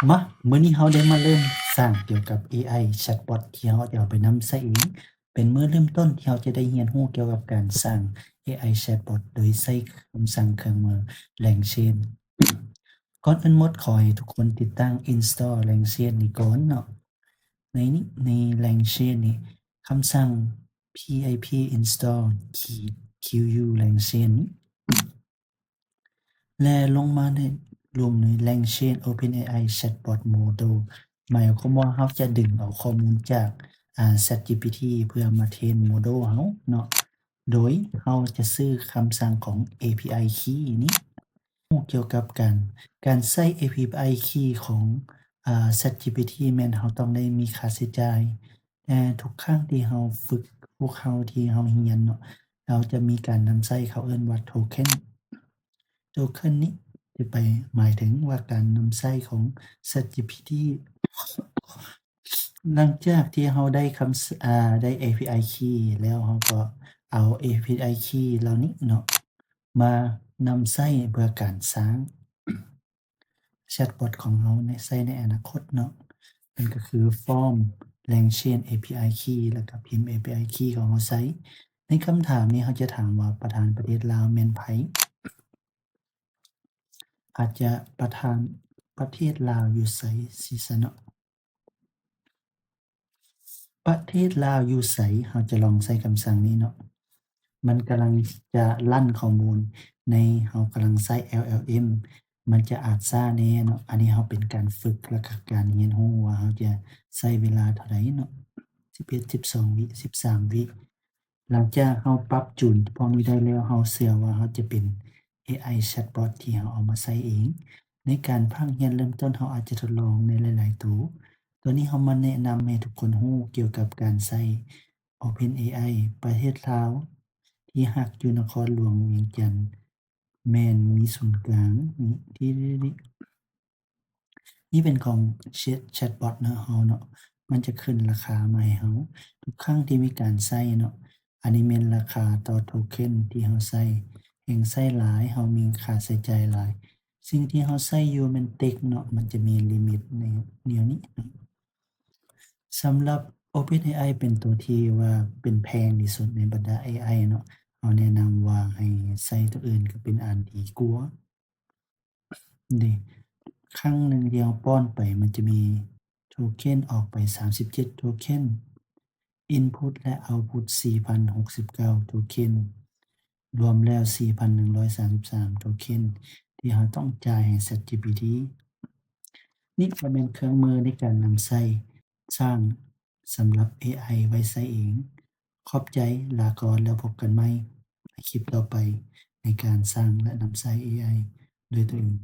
ມາ ມື້ນີ້ເຮົາໄດ້ມາເລີ່ມສ້າງກ່ຽວກັບ ເອໄອ chatbot ທີ່ເຮົາຈະເອົາໄປນຳໃຊ້ເອງ. ເປັນມື້ເລີ່ມຕົ້ນທີ່ເຮົາຈະໄດ້ຮຽນຮູ້ກ່ຽວກັບການສ້າງ ເອໄອ chatbot ໂດຍໃຊ້ຄຳສັ່ງເຄື່ອງມື LangChain. ກ່ອນອື່ນໝົດ ຂໍໃຫ້ທຸກຄົນຕິດຕັ້ງ install LangChain ນີ້ກ່ອນເນາະ. ໃນນີ້ ໃນ LangChain ນີ້ ຄຳສັ່ງ pip install ຂີດ qu LangChain ນີ້ ແລະ ລົງມາໃນລຸ່ມນີ້ LangChain OpenAI Chatbot Model ໝາຍຄວາມວ່າເຮົາຈະດຶງເອົາຂໍ້ມູນຈາກ ອາ ChatGPT ເພື່ອມາເທຣນໂມເດວເຮົາເນາະ, ໂດຍເຮົາຈະຊື້ຄຳສັ່ງຂອງ API Key ນີ້. ຮູ້ກ່ຽວກັບການ ການໃຊ້ API Key ຂອງ ອາ ChatGPT ແມ່ນເຮົາຕ້ອງໄດ້ມີຄ່າໃຊ້ຈ່າຍ. ແຕ່ທຸກຄັ້ງທີ່ເຮົາຝຶກ ພວກເຮົາທີ່ເຮົາຮຽນເນາະ ເຮົາຈະມີການນຳໃຊ້ ເຂົາເອີ້ນວ່າ token. token ນີ້ຈະໄປໝາຍເຖິງວ່າການນຳໃຊ້ຂອງ ChatGPT. ຫຼັງຈາກທີ່ເຮົາໄດ້ຄຳ ອາ ໄດ້ API Key ແລ້ວ ເຮົາກໍເອົາ API Key ເຫຼົ່ານີ້ເນາະ ມານຳໃຊ້ເພື່ອການສ້າງ chatbot ຂອງເຮົາໃນ ໃຊ້ໃນອະນາຄົດເນາະ, ນັ້ນກໍຄື form LangChain API Key ແລ້ວກໍພິມ API Key ຂອງເຮົາໃສ່. ໃນຄຳຖາມນີ້ເຮົາຈະຖາມວ່າ ປະທານປະເທດລາວແມ່ນໃຜ? ອາດຈະປະທານປະເທດລາວຢູ່ໃສ ຊີ້ຊັ້ນເນາະ. ປະເທດລາວຢູ່ໃສ? ເຮົາຈະລອງໃຊ້ຄຳສັ່ງນີ້ເນາະ. ມັນກຳລັງຈະລັນຂໍ້ມູນໃນ ເຮົາກຳລັງໃຊ້ LLM ມັນຈະອາດຊ້າແດ່ເນາະ. ອັນນີ້ເຮົາເປັນການຝຶກ ແລ້ວກໍການຮຽນຮູ້ວ່າເຮົາຈະໃຊ້ເວລາເທົ່າໃດເນາະ, ສິບເອັດ ສິບສອງວິ ສິບສາມວິ. ຫຼັງຈາກເຮົາປັບຈູນພວກນີ້ໄດ້ແລ້ວ ເຮົາເຊື່ອວ່າເຮົາຈະເປັນ ເອໄອ chatbot ທີ່ເຮົາເອົາມາໃຊ້ເອງ. ໃນການພາກຮຽນເລີ່ມຕົ້ນ ເຮົາອາດຈະທົດລອງໃນຫຼາຍໆໂຕ. ຕອນນີ້ເຮົາມາແນະນຳໃຫ້ທຸກຄົນຮູ້ກ່ຽວກັບການໃຊ້ OpenAI ປະເທດລາວທີ່ຮັກຢູ່ນະຄອນຫຼວງວຽງຈັນ ແມ່ນມີສູນກາງນີ້ ທີ່ ນີ້ເປັນຂອງ chat chatbot ເນາະ ເຮົາເນາະ, ມັນຈະຂຶ້ນລາຄາມາໃຫ້ເຮົາທຸກຄັ້ງທີ່ມີການໃຊ້ເນາະ. ອັນນີ້ແມ່ນລາຄາຕໍ່ໂທເຄັນທີ່ເຮົາໃຊ້, ແຮ່ງໃຊ້ຫຼາຍ ເຮົາມີຄ່າໃຊ້ຈ່າຍຫຼາຍ. ສິ່ງທີ່ເຮົາໃຊ້ຢູ່ແມ່ນ text ເນາະ, ມັນຈະມີລິມິດໃນແນວນີ້ເນາະ. ສຳລັບ OpenAI ເປັນຕົວທີ່ວ່າເປັນແພງທີ່ສຸດໃນບັນດາ ເອໄອ ເນາະ, ເຮົາແນະນຳວ່າໃຫ້ໃຊ້ຕົວອື່ນກໍເປັນອັນດີກວ່າ. ເດ ຄັ້ງໜຶ່ງທີ່ເຮົາປ້ອນໄປ ມັນຈະມີໂທເຄັນອອກໄປສາມສິບເຈັດໂທເຄັນ, input ແລະ output ສີ່ພັນຫົກສິບເກົ້າໂທເຄັນ, ລວມແລ້ວສີ່ພັນໜຶ່ງຮ້ອຍສາມສິບສາມໂທເຄັນທີ່ເຮົາຕ້ອງຈ່າຍໃຫ້ ChatGPT. ນີ້ກໍແມ່ນເຄື່ອງມືໃນການນຳໃຊ້ສ້າງ ສຳລັບ ເອໄອ ໄວ້ໃຊ້ເອງ. ຂອບໃຈ, ລາກ່ອນ ແລ້ວພົບກັນໃໝ່ໃນຄລິບຕໍ່ໄປ ໃນການສ້າງ ແລະ ນຳໃຊ້ ເອໄອ ດ້ວຍຕົວເອງ.